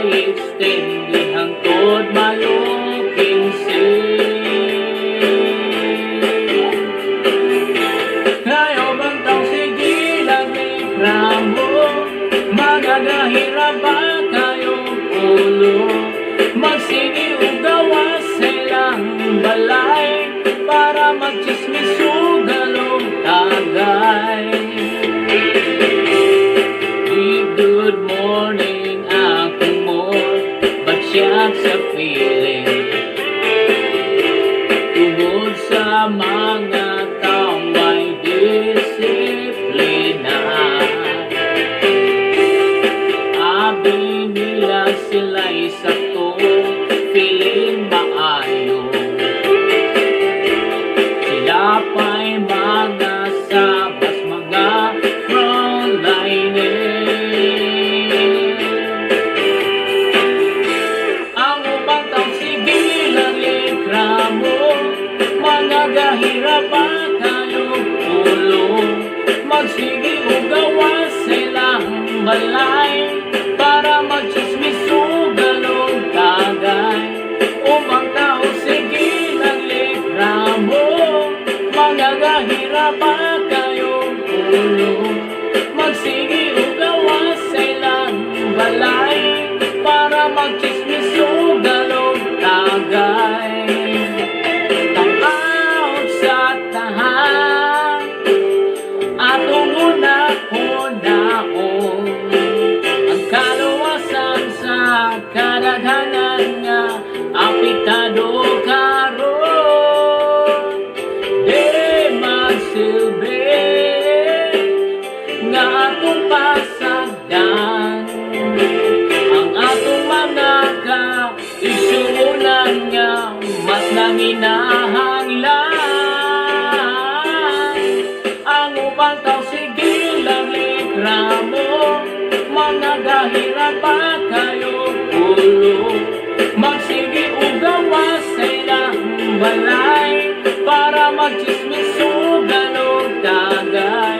Extend hangtod Mayo 15. Kayo bang tao sige nagreklamo? Mga gahira ba kayo ulo? Magsige og gawas sa ilang balay para magchismis ug galong tagay. Good morning, akong mood, batsyag sa feeling tungod sa mga taong may disiplina. Abi nila sila'y sakto, feeling maayo. Sila pa'y mga sabas, mga frontliner. Ang ubang tao sige lang reklamo. Mga gahira pa kayo ulo? Magsige og gawas sa ilang balay para magchismis ug galong tagay. Ubang tao sige lang reklamo. Mga gahira pa kayo ulo? Magsige og gawas sa ilang balay para magchismis ug galong tagay. Tanaw sa tahan atong una-unaon ang kaluwasan sa kadaghanan nga apektado karon. Di magsilbi nga atong pasagdan ang atong mga kaigsuonan nga mas nanginahanglan. Ang ubang tao sige lang reklamo. Mga gahira pa kayo ulo? Magsige og gawas sa ilang balay para magchismis ug galong tagay.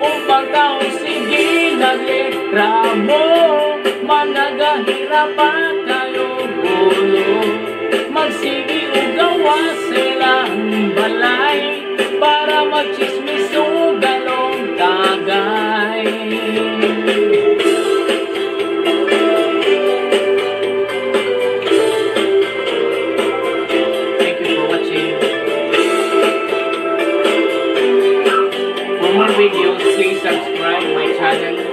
Ubang tao sige nagreklamo. Mga gahira pa kayo ulo? Magsige og gawas sa ilang balay para magchismis ug galong tagay. Thank you for watching. For more videos, please subscribe my channel.